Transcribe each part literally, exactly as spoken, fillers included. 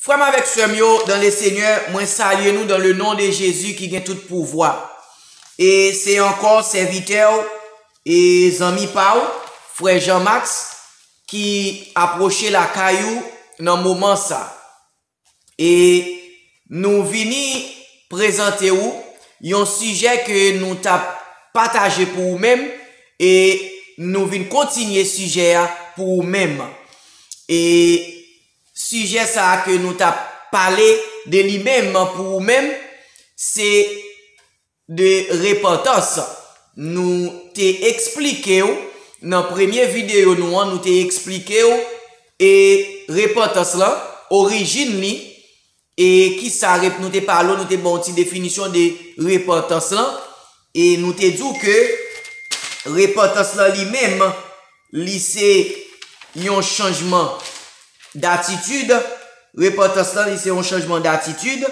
Frè m avèk sè m yo dans le Seigneur, mwen salye nou dans le nom de Jésus ki gen tout pouvwa. E se ankò sèvitè w e zanmi pa w, frè Jean Max, ki apwoche lakay ou nan moman sa. E nou vini prezante ou yon sijè ke nou t ap pataje pou ou menm, e nou vin kontinye sijè a pou ou menm. E sijè sa a ke nou t ap pale de li menm pou ou menm, se de repantans. Nou te eksplike w nan premye videyo nou an, nou te eksplike w e repantans lan, orijin li, e kisa rep-, nou te pale w, nou te ba w yon ti definisyon de repantans lan, e nou te di w ke repantans lan li menm, li se yon chanjman datitid. Repantans lan, li se yon chanjman datitid.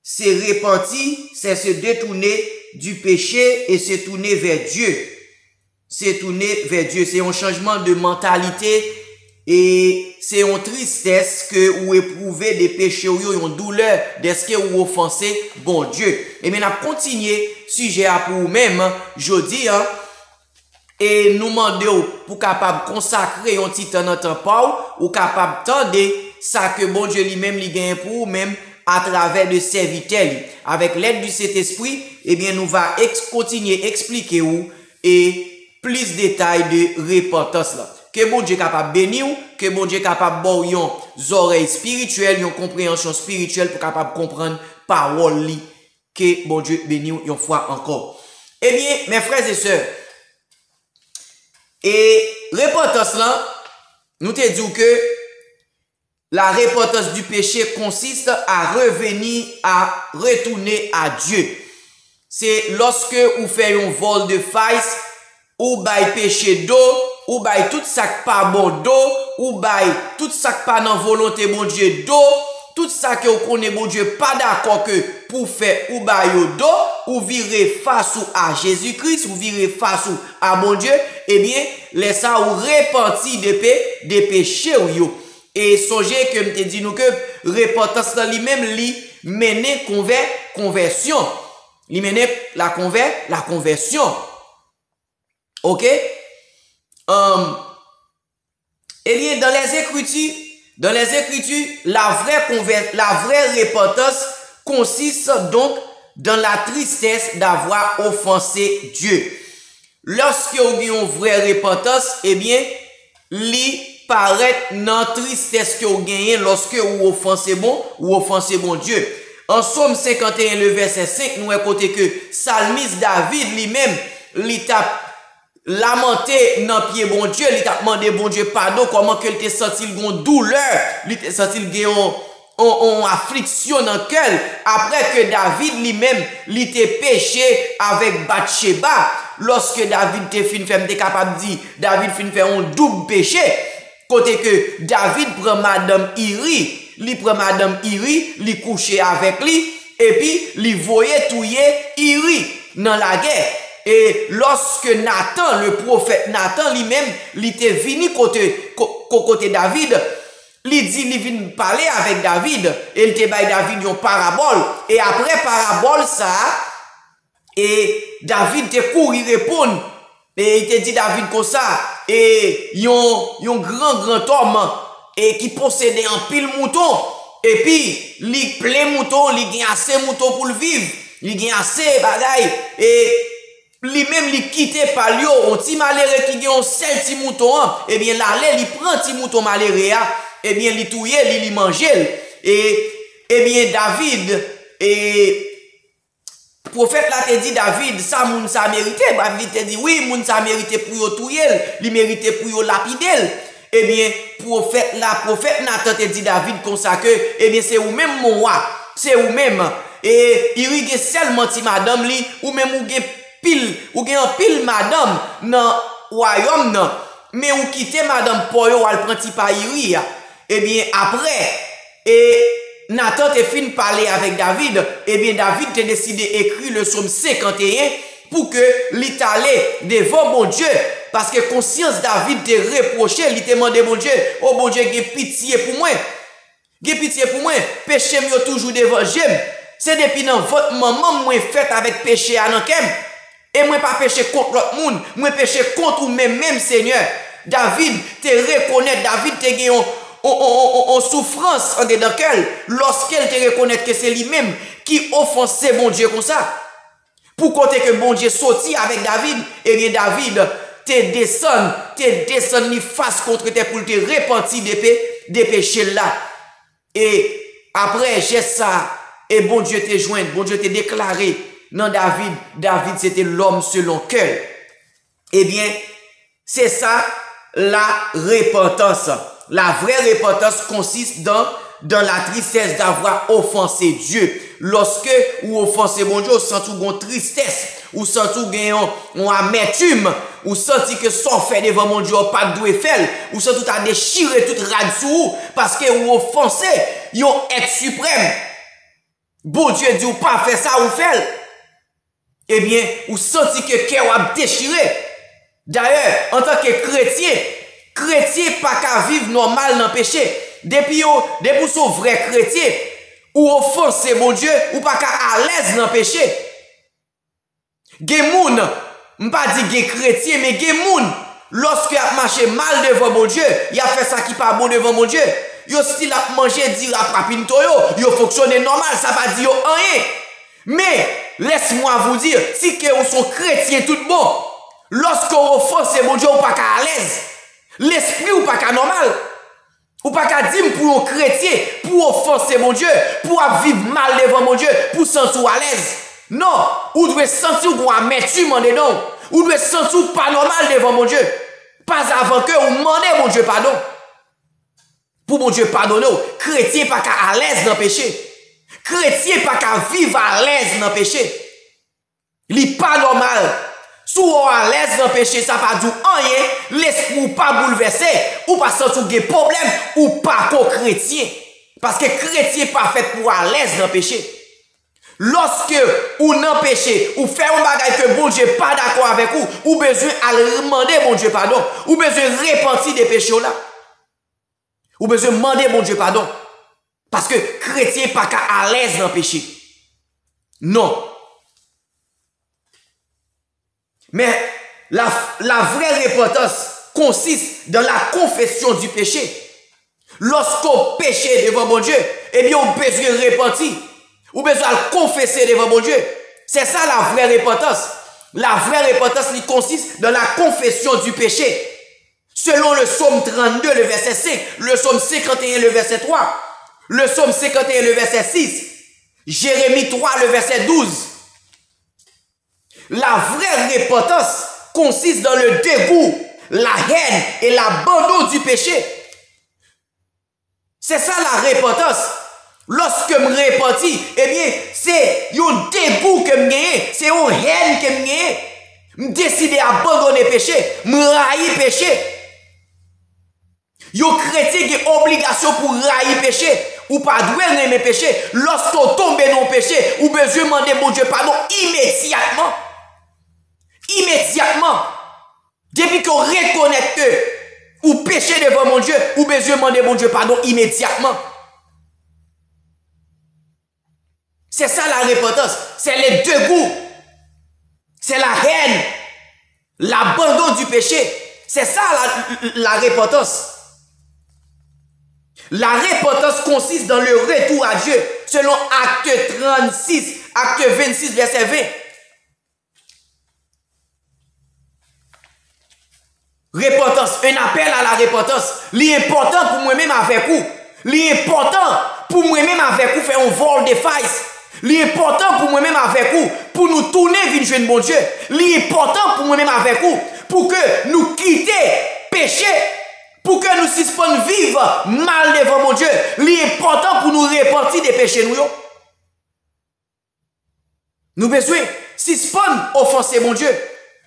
Se repanti, c'est se détourner du péché et se tourner vers Dieu. Se tounen vè Dye, se yon chanjman de mantalite e se yon tristès ke ou epwouve de peche w yo, yon doulè dèske ou ofanse Bondye. Ebyen, n ap kontinye sijè a pou ou menm jodi a. E nou mande w pou kapab konsakre yon ti tan nan tan pa w, ou kapab tande sa ke Bondye li menm li genyen pou ou menm atravè de sèvitè li. Avèk lèd di Sentespri, ebyen, nou va eks-, kontinye eksplike ou e plis detay de repantans lan. Ke Bondye kapab beni w, ke Bondye kapab ba w yon zòrèy espirityèl, yon konpreyansyon espirityèl pou kapab konprann pawòl li. Ke Bondye beni w yon fwa ankò. Ebyen, mes frères et sœurs, e repantans lan, nou te di w ke la repentance du péché consiste à revenir, à retourner à Dieu. Se lòske ou fè yon vol de face, ou bay peche do, ou bay tout sa k pa bon do, ou bay tout sa k pa nan volonte Bondye do, tout sa ke w konnen Bondye pa dakò ke pou fè ou ba yo do, ou vire fas ou a Jezi Kris, ou vire fas ou a Bondye, ebyen, lè sa a ou repanti de pe-, de peche w yo. E sonje ke m te di nou ke repantans lan li menm, li mennen konvè-, konvèsyon. Li mennen la konvè-, la konvèsyon. Oke? Anm, ebyen, dans les Écritures, dans les Écritures, la vraie conver-, la vraie repentance consiste donc dans la tristesse d'avoir offensé Dieu. Lòske w gen yon vrè repantans, ebyen, li parèt nan tristès ke w genyen lòske ou ofanse Bon, ou ofanse Bondye. An Sòm senkanteyen, le vèsè senk, nou wè kote ke salmis David li menm, li t ap lamante nan pye Bondye, li t ap mande Bondye padon, kòman ke l te santi l gon doulè, li te santi l gen yon, yon, yon afliksyon nan kè l, apre ke David li menm, li te peche avèk Batcheba. Lòske David te fin fè, m te kapab di, David fin fè yon doub peche. Kote ke David pran madanm Iri, li pran madanm Iri, li kouche avèk li, epi li voye touye Iri nan lagè. E lòske Natan, le pwofèt Natan li menm, li te vini kote, ko-, ko-, kote David, li di li vin pale avèk David, e li te bay David yon parabòl. E apre parabòl sa a, e David te kouri reponn, e li te di David konsa, e yon, yon gran, gran tòm, e ki posede anpil mouton, epi li plen mouton, li gen ase mouton pou l viv, li gen ase bagay, e li menm li kite pa l yo, yon ti malere ki gen yon sèl ti mouton an, ebyen, l ale, li pran ti mouton malere a, ebyen, li touye li, li manje l. E, ebyen, David, e, pwofèt la te di David, sa moun sa merite. David te di, wi, moun sa merite pou yo touye l, li merite pou yo lapide l. Ebyen, pwofèt la, pwofèt Natan te di David konsa ke, ebyen, se ou menm, mon wa, se ou menm. E Iri gen sèlman ti madanm li, ou menm ou gen pil, ou gen anpil madanm nan wayòm nan, men ou kite madanm pa w yo, w al pran ti pa Iri a. Ebyen, apre, e Natan te fin pale avèk David, ebyen, David te deside ekri le Sòm senkanteyen pou ke li t ale devan Bondye, paske konsyans David te repwoche, li te mande Bondye, o Bondye, gen pitye pou mwen. Gen pitye pou mwen, peche m yo toujou devan je m. Se depi nan vant manman m mwen fèt avèk peche a nan kè m. E mwen pa peche kont lòt moun, mwen peche kont ou menm menm, Senyè. David te rekonèt, David te gen yon, yon, yon, yon, yon, yon soufrans andedan kè l, lòske l te rekonèt ke se li menm ki ofanse Bondye konsa. Pou kote ke Bondye soti avèk David, ebyen, David te desann, te desann li fas kont tè pou l te repanti de pe-, de peche l la. E apre jès sa a, e Bondye te jwenn, Bondye te deklare nan David, David se te lòm selon kè l. Ebyen, se sa, la repantans. La vraie repentance consiste dans, dans la tristesse d'avoir offensé Dieu. Lòske ou ofanse Bondye, ou santi w gon tristès, ou santi w gen yon, yon amètim, ou santi ke sa w fè devan Bondye, w pa t dwe fè l, ou santi w ta dechire tout rad sou ou, paske ou ofanse yon èt siprèm. Bondye di w pa fè sa, ou fè l. Ebyen, ou santi ke kè w ap dechire. Dayè, antanke kretyen, kretyen pa ka viv nòmal nan peche. Depi yo, depi w se yon vrè kretyen, ou ofanse Bondye, ou pa ka alèz nan peche. Gen moun, m pa di gen kretyen, men gen moun, lòske y ap mache mal devan Bondye, y ap fè sa ki pa bon devan Bondye, yo still ap manje diri ap rapinto yo, yo fonksyone nòmal, sa pa di yo anyen. Men, laisse-moi vous dire, si ke ou se yon kretyen tout bon, lòske w ofanse Bondye, ou pa ka alèz. Lespri w pa ka nòmal. Ou pa ka di m pou yon kretyen, pou w ofanse Bondye, pou w ap viv mal devan Bondye, pou w santi w alèz. Non, ou dwe santi w gon amètim andedan w. Ou dwe santi w pa nòmal devan Bondye. Pas avan ke ou mande Bondye padon. Pou Bondye padone w, kretyen pa ka alèz nan peche. Kretyen pa ka viv alèz nan peche. Li pa nòmal. Si w alèz nan peche, sa pa di w anyen, lespri w pa boulvèse, ou pa santi w gen pwoblèm, ou pa ko kretyen. Paske kretyen pa fèt pou alèz nan peche. Lòske ou nan peche, ou fè yon bagay ke Bondye pa dakò avèk ou, ou bezwen al mande Bondye padon. Ou bezwen repanti de peche w la. Ou bezwen mande Bondye padon. Paske kretyen pa ka alèz nan peche. Non. Men, la, la vraie repentance consiste dans la confession du péché. Lòske w peche devan Bondye, ebyen, ou bezwen repanti. Ou bezwen al konfese devan Bondye. C'est ça la vraie repentance. La vraie repentance, li consiste dans la confession du péché. Selon le psaume trente-deux, le verset cinq, le psaume cinquante et un, le verset trois, le psaume cinquante et un, le verset six, Jérémie trois, le verset douze. La vraie repentance consiste dans le dégoût, la haine et l'abandon du péché. Se sa la repantans. Lòske m repanti, ebyen, se yon degou ke m genyen, se yon hèn ke m genyen. M deside abandone peche, m rayi peche. Yon kretyen gen obligasyon pou rayi peche. Ou pa dwe renmen peche. Lòske w tonbe nan yon peche, ou bezwen mande Bondye padon imedyatman. Imedyatman. Depi ke w rekonèt ke ou peche devan Bondye, ou bezwen mande Bondye padon imedyatman. Se sa la repantans. Se le degou. Se la hèn. Labandon di peche. Se sa la, la repantans. La repentance consiste dans le retour à Dieu, selon Acte trannsis, Acte vennsis, vèsè ven. Repantans, un appel à la repentance. Li enpòtan pou mwen menm avèk ou. Li enpòtan pou mwen menm avèk ou fè yon volte-face. Li enpòtan pou mwen menm avèk ou pou nou tounen vin jwenn Bondye. Li enpòtan pou mwen menm avèk ou pou ke nou kite peche, pou ke nou sispann viv mal devan Bondye. Li enpòtan pou nou repanti de peche nou yo. Nou bezwen sispann ofanse Bondye.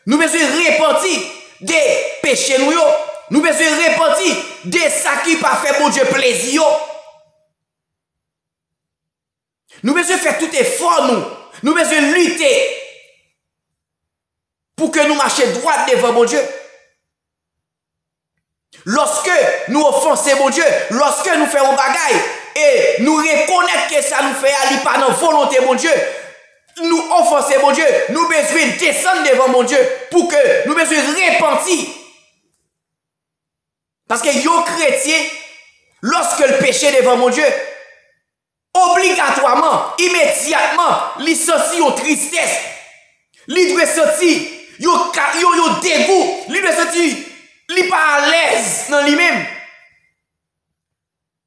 Nou bezwen repanti de peche nou yo. Nou bezwen repanti de sa ki pa fè Bondye plezi yo. Nou bezwen fè tout efò nou. Nou bezwen lite pou ke nou mache dwat devan Bondye. Lòske nou ofanse Bondye, lòske nou fè yon bagay e nou rekonèt ke sa nou fè a, li pa nan volonte Bondye, nou ofanse Bondye, nou bezwen desann devan Bondye pou ke nou bezwen repanti. Paske yon kretyen, lòske l peche devan Bondye, obligatwaman, imedyatman, li santi yon tristès. Li dwe santi yon ka, yon, yon degou. Li dwe santi li pa alèz nan li menm.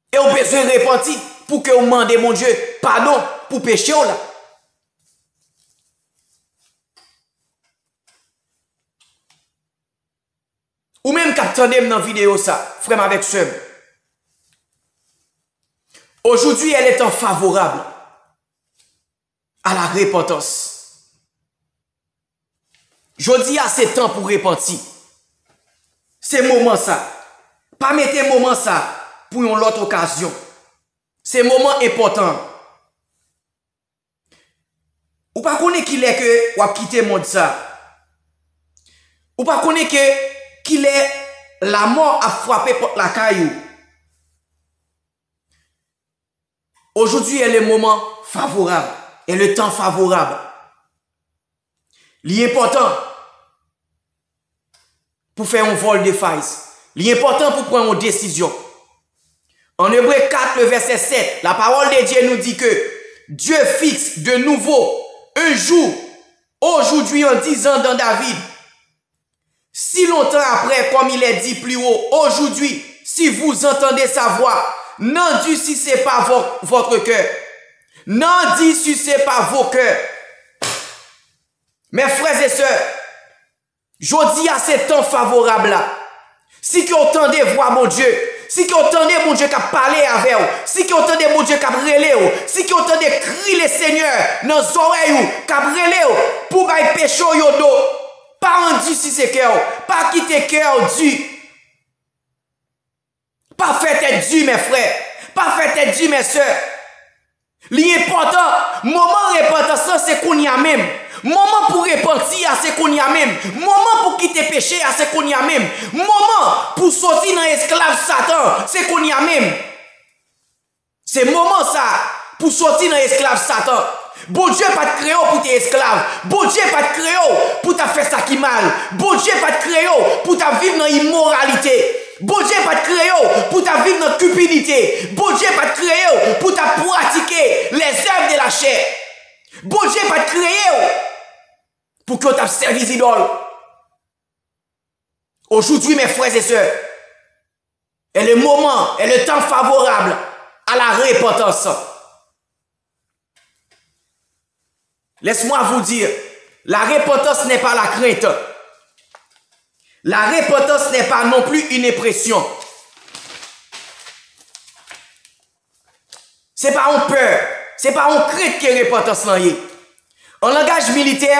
E w bezwen repanti pou ke w mande Bondye padon pou peche w la. Ou menm k ap tande m nan videyo sa, frè m avèk sè m. Aujourd'hui est le temps favorable à la repentance. Jodi a se tan pou repanti. Se moman sa. Pa mete moman sa pou yon lòt okazyon. Se moman enpòtan. Ou pa konnen kilè ke w ap kite mond sa. Ou pa konnen ke kilè lamò ap frape pòt lakay ou. Aujourd'hui est le moment favorable, est le temps favorable. Li enpòtan pou fè yon volte-face. Li enpòtan pou pran yon desizyon. En Hébreux quatre, le verset sept, la parole de Dieu nous dit que Dieu fixe de nouveau un jour, aujourd'hui, en disant dans David, si longtemps après, comme il est dit plus haut, aujourd'hui, si vous entendez sa voix, n'endurcissez pas vo- votre cœur. N'endurcissez pas vos cœurs. Mes frères et sœurs, jodi a se tan favorab la. Si ke w tande vwa Bondye, si ke w tande Bondye k ap pale avè w, si ke w tande Bondye k ap rele w, si ke w tande kri le Senyè nan zòrèy ou k ap rele w pou bay peche w yo do, pa andisi se kè w, pa kite kè w di. Pa fè tèt di, mè frè. Pa fè tèt di, mè sè. Li enpòtan. Moman repantans lan se kounye a menm. Moman pou repanti a se kounye a menm. Moman pou kite peche a se kounye a menm. Moman pou soti nan esklav Satan se kounye a menm. Se moman sa a pou soti nan esklav Satan. Bondye pa t kreye w pou te esklav. Bondye pa t kreye w pou t ap fè sa ki mal. Bondye pa t kreye w pou t ap viv nan imoralite. Bondye pa t kreye w pou t ap viv nan kipidite. Bondye pa t kreye w pou t ap pratike les œuvres de la chair. Bondye pa t kreye w pou ke w t ap sèvi zidòl. Aujourd'hui, mes frères et sœurs, est le moment, est le temps favorable à la repentance. Laisse-moi vous dire, la repentance n'est pas la crainte. La repentance n'est pas non plus une impression. Se pa yon pè, se pa yon krent ke repantans lan ye. An langaj militè,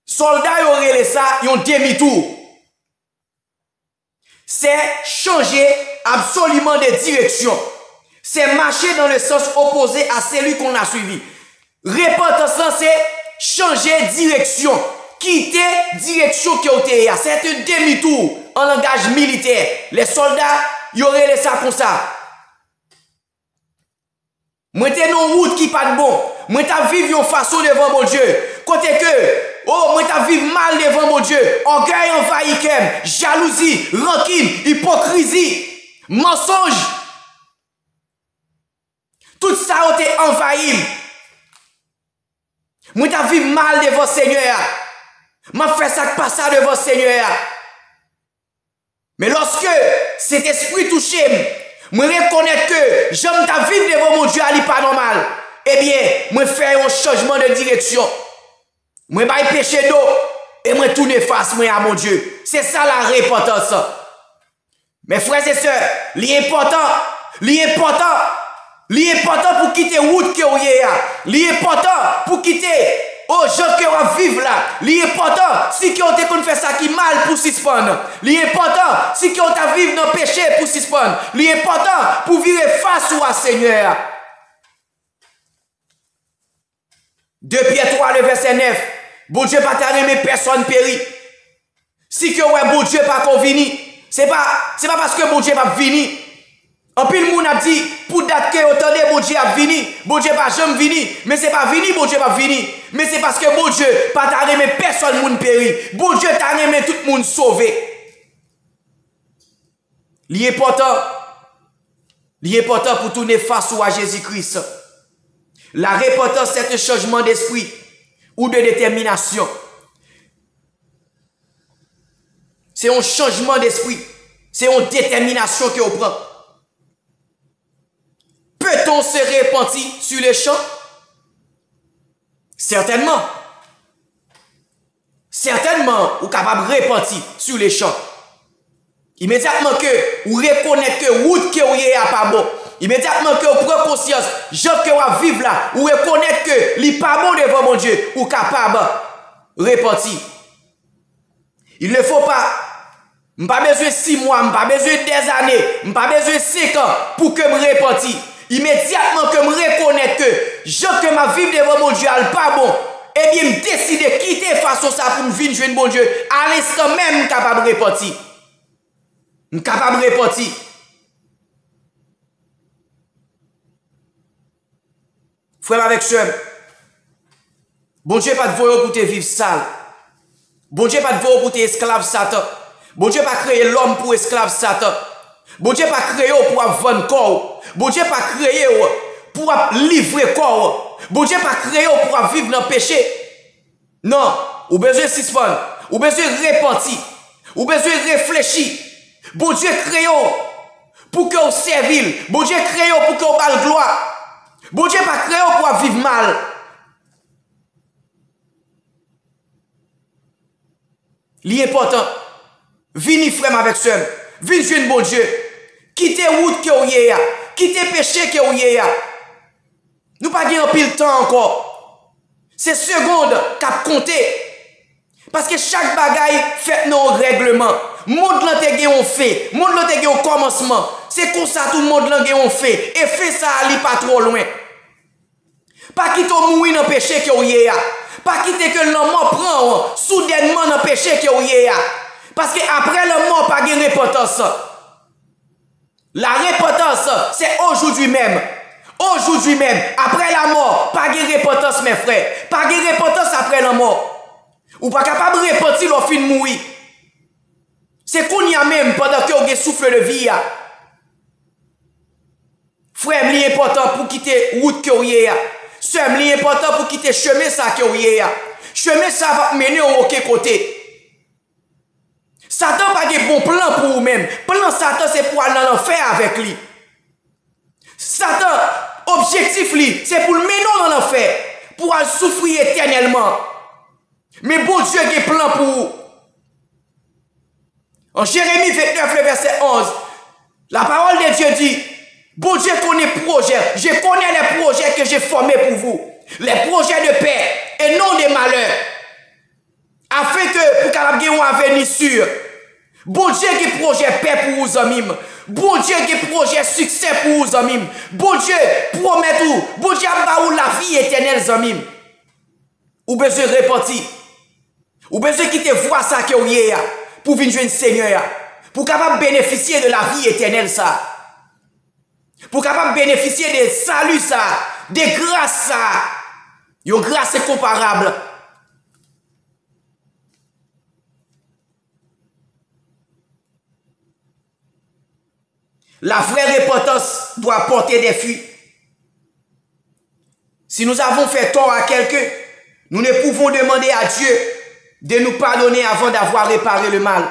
sòlda yo rele sa yon demi-tour. C'est changer absolument de direction. C'est marcher dans le sens opposé à celui qu'on a suivi. Repantans lan se chanje direksyon. Kite direksyon ke w te ye a. C'est un demi-tour en langage militaire. Les soldats, yo rele sa konsa. Mwen te nan yon wout ki pa t bon. Mwen t ap viv yon fason devan Bondye. Kote ke, o, mwen t ap viv mal devan Bondye. Ògèy anvayi kè m. Jalouzi, rankin, ipokrizi, mansonj. Tout sa yo te anvayi m. Mwen t ap viv mal devan Senyè a. M ap fè sa k pa sa devan Senyè a. Men lòske Sentespri touche m, mwen rekonèt ke jan m t ap viv devan Bondye a, li pa nòmal. Ebyen, mwen fè yon chanjman de direksyon. Mwen bay peche do e mwen tounen fas mwen a Bondye. Se sa la repantans. Mes frères et sœurs, li enpòtan, li enpòtan, li enpòtan pou kite wout ke w ye a. Li enpòtan pou kite, o, jan ke w ap viv la. Li enpòtan si ke w te konn fè sa ki mal pou sispann. Li enpòtan si ke w t ap viv nan peche pou sispann. Li enpòtan pou vire fas ou a Senyè a. De Pyè twa, le vèsè nèf, Bondye pa ta renmen pèsòn peri. Si ke w wè Bondye pa ko vini, se pa, se pa paske Bondye p ap vini. Anpil moun ap di, pou dat ke yo tande Bondye ap vini, Bondye pa janm vini, men se pa vini Bondye p ap vini, men se paske Bondye pa ta renmen pèsonn moun peri. Bondye ta renmen tout moun sove. Li enpòtan, li enpòtan pou tounen fas ou a Jezi Kris. La repentance, c'est un changement d'esprit ou de détermination. Se yon chanjman despri. Se yon detèminasyon ke w pran. Peut-on se repentir sur le champ? Certainement. Certainement, ou kapab repanti sur le champ. Imedyatman ke ou rekonèt ke wout ke w ye a pa bon. Imedyatman ke w pran konsyans jan ke w ap viv la, ou rekonèt ke li pa bon devan Bondye, ou kapab repanti. Il ne faut pas, m pa bezwen sis mwa, m pa bezwen dèzane, m pa bezwen senk an pou ke m repanti. Imedyatman ke m rekonèt ke jan ke m ap viv devan Bondye a, l pa bon, ebyen, m deside kite fason sa pou m vin jwenn Bondye a lenstan menm, m kapab repanti. M kapab repanti. Frè m avèk sè m, Bondye pa t voye w pou te viv sal. Bondye pa t voye w pou te esklav Satan. Bondye pa kreye lòm pou esklav Satan. Bondye pa kreye w pou ap vann kò w. Bondye pa kreye w pou ap livre kò w. Bondye pa kreye w pou ap viv nan peche. Non, ou bezwen sispann. Ou bezwen repanti. Ou bezwen reflechi. Bondye kreye w pou ke w sèvi l. Bondye kreye w pou ke w ba l glwa. Bondye pa kreye w pou w ap viv mal. Li enpòtan. Vini, frè m avèk sè m. Vin jwenn Bondye. Kite wout ke w ye a. Kite peche ke w ye a. Nou pa gen anpil tan ankò. Se segond k ap konte. Paske chak bagay fèt nan yon règleman. Mond lan te gen yon fen. Mond lan te gen yon kòmansman. Se konsa tou mond lan gen yon fen. E fen sa a, li pa twò lwen. Pa kite w mouri nan peche ke w ye a. Pa kite ke lanmò pran w soudènman nan peche ke w ye a. Paske apre lanmò, pa gen repantans. La repentance, c'est aujourd'hui même. Aujourd'hui même. Après la mort, pa gen repantans, mes frères. Pa gen repantans apre lanmò. Ou pa kapab repanti lè w fin mouri. Se kounye a menm, pandan ke w gen souffle de vie a. Frè m, li enpòtan pou kite wout ke w ye a. Sè m, li enpòtan pou kite chemen sa ke w ye a. Chemen sa p ap mennen w okenn kote. Satan pa gen bon plan pou ou menm. Plan Satan se pou w al nan lanfè avèk li. Satan, objektif li, se pou l mennen w nan lanfè, pou w al soufri etènèlman. Men Bondye gen plan pou ou. An Jeremi vennèf, le vèsè onz, la parole de Dieu dit, Bondye konnen pwojè, je connais les projets que j'ai formés pour vous, les projets de paix et non de malheur. Afin ke pou kapab gen yon avni si. Bondye gen pwojè pè pou ou, zanmi m. Bondye gen pwojè siksè pou ou, zanmi m. Bondye pwomèt ou, Bondye ap ba ou lavi etènèl, zanmi m. Ou bezwen repanti. Ou bezwen kite vwa sa ke w ye a pou vin jwenn Senyè a. Pou w kapab benefisye de lavi etènèl sa. Pou w kapab benefisye de sali sa, de gras sa. Yon gras enkonparab. La vraie repentance doit porter des fruits. Si nous avons fait tort à quelqu'un, nous ne pouvons demander à Dieu de nous pardonner avant d'avoir réparé le mal.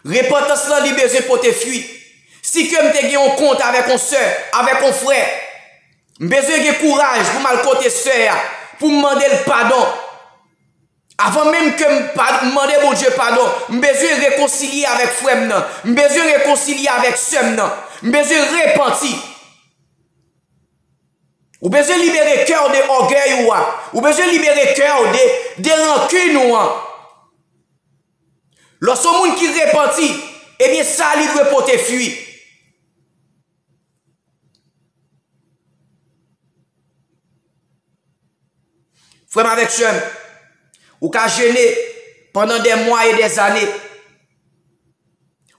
Repantans lan, li bezwen pote fwi. Si ke m te gen yon kont avèk yon sè, avèk yon frè, m bezwen gen kouraj pou m al kote sè a, pou m mande l padon. Avan menm ke m pa-, m mande Bondye padon, m bezwen rekonsilye avèk frè m nan. M bezwen rekonsilye avèk sè m nan. M bezwen repanti. Ou bezwen libere kè w de ògèy ou a. Ou bezwen libere kè w de, de rankin ou an. Lè w se yon moun ki repanti, ebyen sa li dwe pote fwi. Frè m avèk sè m, ou ka jene pandan des mois et des années.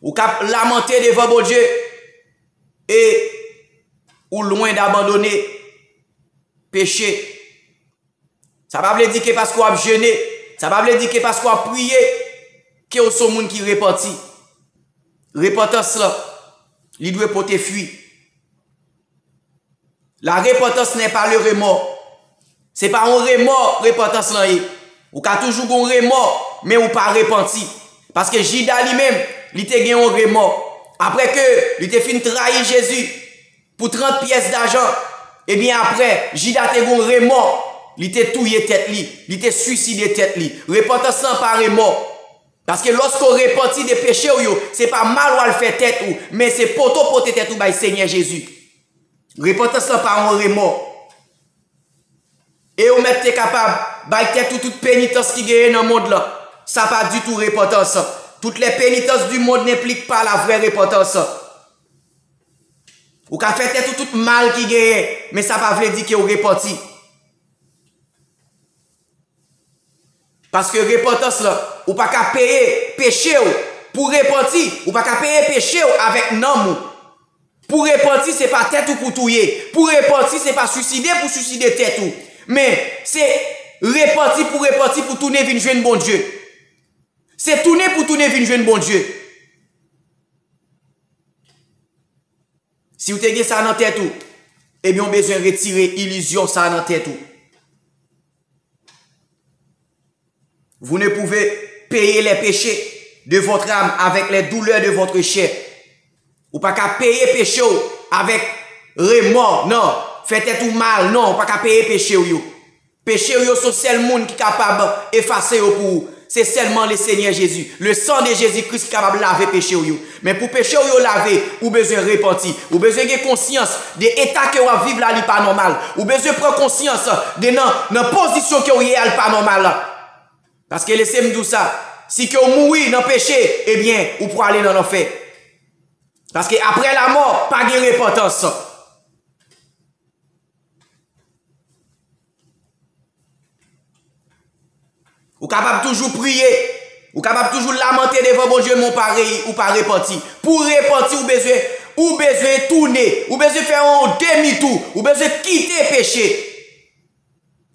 Ou k ap lamante devan Bondye e ou lwen d abandone peche. Sa pa vle di ke paske w ap jene, sa pa vle di ke paske w ap priye, ke w se yon moun ki repanti. Repantans lan, li dwe pote fwi. La repentance n'est pas le remords. Se pa yon remò repantans lan ye. Ou ka toujou gen yon remò, men ou pa repanti. Paske Jida li menm, li te gen yon remò. Apre ke li te fin trayi Jezi pou trant pyès dajan, ebyen apre, Jida te gen yon remò, li te touye tèt li, li te swiside tèt li. Repantans lan pa remò. Paske lòske w repanti de peche w yo, se pa mal w al fè tèt ou, men se pote w pote tèt ou bay Senyè Jezi. Repantans lan pa yon remò. E ou mèt te kapab bay tèt ou tout penitans ki genyen nan mond lan. Sa pa ditou repantans. Toutes les pénitences du monde n'impliquent pas la vraie repentance. Ou ka fè tèt ou tout mal ki genyen, men sa pa vle di ke w repanti. Paske repantans lan, ou pa ka peye peche w pou repanti, ou pa ka peye peche w avèk nanm ou. Pou repanti, se pa tèt ou pou touye. Pou repanti, se pa swiside pou swiside tèt ou. Men, se repanti pou repanti, pou tounen vin jwenn Bondye. Se tounen pou tounen vin jwenn Bondye. Si w te gen sa nan tèt ou, ebyen, w bezwen retire ilizyon sa nan tèt ou. Vous ne pouvez payer les péchés de votre âme avec les douleurs de votre chair. Ou pa ka peye peche w avèk remò, non. Fè tèt ou mal, non. Ou pa ka peye peche w yo. Peche w yo, se sèl moun ki kapab efase yo pou ou. Se sèlman le Senyè Jezi. Le sang de Jésus-Christ ki kapab lave peche w yo. Men pou peche w yo lave, ou bezwen repanti. Ou bezwen gen konsyans de eta ke w ap viv la, li pa nòmal. Ou bezwen pran konsyans de nan, nan pozisyon ke w ye a, li pa nòmal. Paske lese m di w sa, si ke w mouri nan peche, ebyen, ou prale nan lanfè. Paske apre lamò, pa gen repantans. Ou kapab toujou priye, ou kapab toujou lamante devan Bondye, men ou pa re-, ou pa repanti. Pou w repanti, ou bezwen, ou bezwen tounen, ou bezwen fè yon demi tou, ou bezwen kite peche.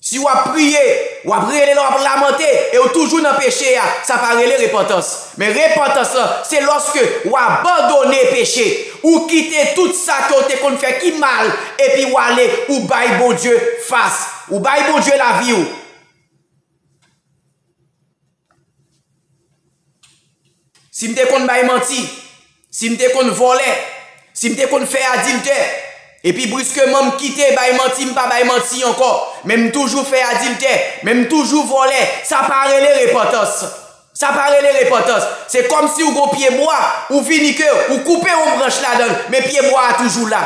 Si w ap priye, w ap rele la, w ap lamante, e w toujou nan peche a, sa pa rele repantans. Men repantans lan, se lòske w abandone peche, ou kite tout sa ke w te konn fè ki mal, epi w ale, ou bay Bondye fas, ou bay Bondye lavi w. Si m te konn bay manti, si m te konn vòlè, si m te konn fè adiltè, epi briskeman m kite bay manti, m pa bay manti ankò, men m toujou fè adiltè, men m toujou vòlè, sa pa rele repantans. Sa pa rele repantans. Se kòmsi w gon pyebwa, ou vini ke ou koupe yon branch ladan l, men pyebwa a toujou la.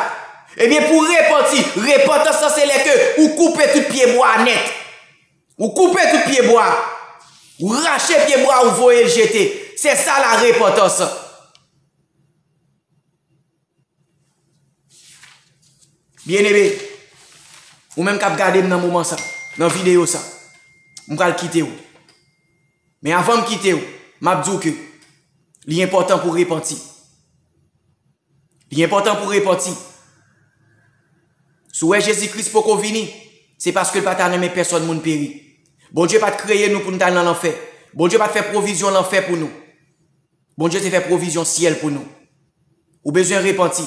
Ebyen, pou repanti, repantans lan se lè ke ou koupe tout pyebwa a nèt. Ou koupe tout pyebwa. Ou rache pyebwa, ou voye l jete. Se sa la repantans. Byeneme, ou menm k ap gade m nan moman sa, nan videyo sa, m pral kite w. Men avan m kite w, m ap di w ke li enpòtan pou w repanti. Li enpòtan pou w repanti. Si w wè Jezi Kris poko vini, se paske l pa ta renmen pèsòn moun peri. Bondye pa t kreye nou pou n t al nan lanfè. Bondye pa t fè pwovizyon lanfè pou nou. Bondye te fè pwovizyon syèl pou nou. Ou bezwen repanti.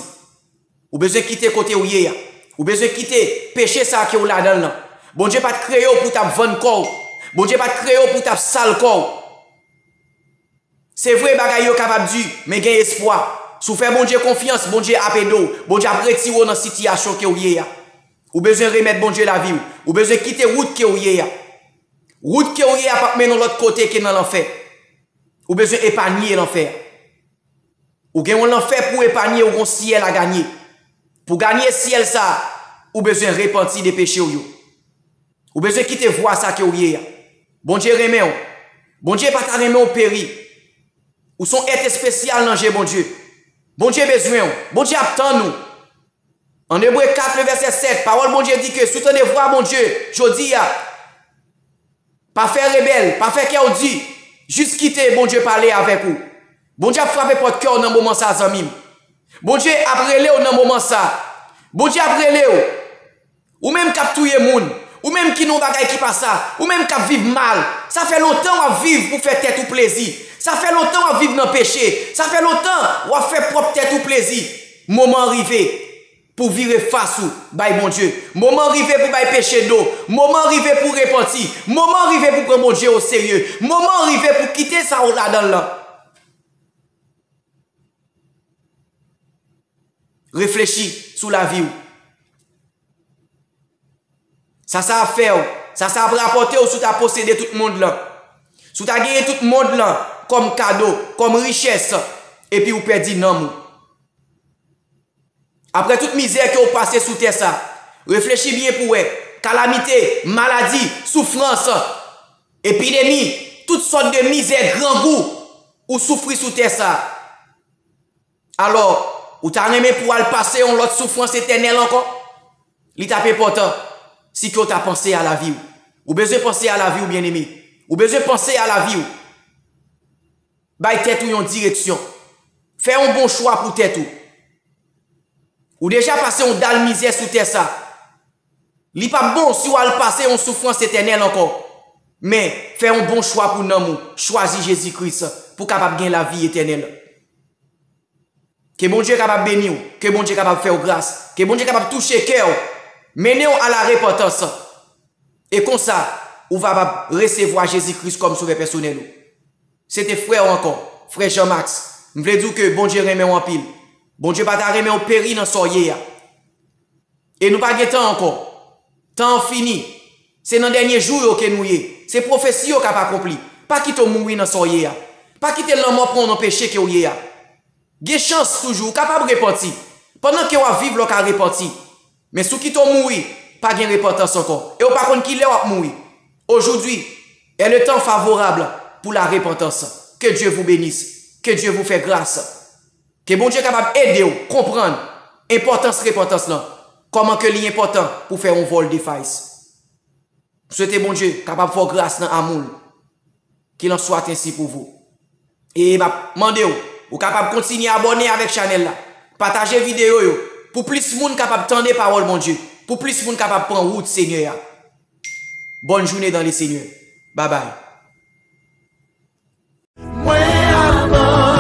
Ou bezwen kite kote w ye a. Ou bezwen kite peche sa a ke w ladan l lan. Bondye pa t kreye w pou w t ap vann kò w. Bondye pa t kreye w pou w t ap sal kò w. Se vre, bagay yo kapab di, men gen espwa. Si w fè Bondye konfyans, Bondye ap ede w. Bondye ap retire w nan sitiyasyon ke w ye a. Ou bezwen remèt Bondye lavi w. Ou bezwen kite wout ke w ye a. Wout ke w ye a p ap mennen w lòt kote ke nan lanfè. Ou bezwen epanye lanfè a. Ou gen yon lanfè pou w epanye, ou gen yon syèl a ganye. Pou w ganye syèl sa a, ou bezwen repanti de peche w yo. Ou bezwen kite vwa sa ke w ye a. Bondye renmen w. Bondye pa ta renmen w peri. Ou se yon èt espesyal nan je Bondye. Bondye bezwen w. Bondye ap tann ou. An Ebre kat, le vèsè sèt, pawòl Bondye di ke si w tande vwa Bondye jodi a, pa fè rebèl, pa fè kè w di, jis kite Bondye pale avèk ou. Bondye ap frape pòt kè w nan moman sa, zanmi m. Bondye ap rele w nan moman sa. Bondye ap rele w. Ou menm k ap touye moun, ou menm ki nan yon bagay ki pa sa, ou menm k ap viv mal, sa fè lontan w ap viv pou fè tèt ou plezi. Sa fè lontan w ap viv nan peche. Sa fè lontan w ap fè pwòp tèt ou plezi. Moman an rive pou vire fas ou bay Bondye. Moman an rive pou bay peche do. Moman an rive pou repanti. Moman an rive pou pran Bondye oserye. Moman an rive pou kite sa w ladan l lan. Reflechi sou lavi w. Sa sa ap fè w, sa sa ap rapòte w si w ta posede tout mond lan. Si w ta genyen tout mond lan kòm kado, kòm richès, epi w pèdi nanm ou. Apre tout mizè ke w pase sou tè sa, reflechi byen pou w wè, kalamite, maladi, soufrans, epidemi, tout sòt de mizè, grangou, ou soufri sou tè sa. Alò, ou ta renmen pou w al pase yon lòt soufrans etènèl ankò? Li t ap enpòtan si ke w ta panse a lavi w. Ou bezwen panse a lavi w, byeneme. Ou bezwen panse a lavi w. Bay tèt ou yon direksyon. Fè yon bon chwa pou tèt ou. Ou deja pase yon dal mizè sou tè sa. Li p ap bon si w al pase yon soufrans etènèl ankò. Men, fè yon bon chwa pou nanm ou. Chwazi Jezi Kris pou w kapab gen lavi etènèl. Ke Bondye kapab beni w. Ke Bondye kapab fè w gras. Ke Bondye kapab touche kè w. Mennen w a la repantans. E konsa, ou va kapab resevwa Jezi Kris kòm Sovè pèsonèl ou. Se te frè w ankò, frè Jean Max. M vle di w ke Bondye renmen w anpil. Bondye pa ta renmen w peri nan sa w ye a. E nou pa gen tan ankò. Tan an fini. Se nan dènye jou yo ke nou ye. Se pwofesi yo k ap akonpli. Pa kite w mouri nan sa w ye a. Pa kite lanmò pran w nan peche ke w ye a. Gen chans toujou, ou kapab repanti. Pandan ke w ap viv la, w ka repanti. Men si w kite w mouri, pa gen repantans ankò. E w pa konn kilè w ap mouri. Aujourd'hui est le temps favorable pour la repentance. Que Dieu vous bénisse. Que Dieu vous fait grâce. Ke Bondye kapab ede w konprann enpòtans repantans lan, kòman ke li enpòtan pou fè yon volte-face. M swete Bondye kapab fè w gras nan amou l. Qu'il en soit ainsi pour vous. E m ap mande w, ou kapab kontinye abòne avèk chanèl la. Pataje videyo yo pou plis moun kapab tande pawòl Bondye, pou plis moun kapab pran wout Senyè a. Bonne journée dans le Seigneur. Bye bye. Mwen abandone.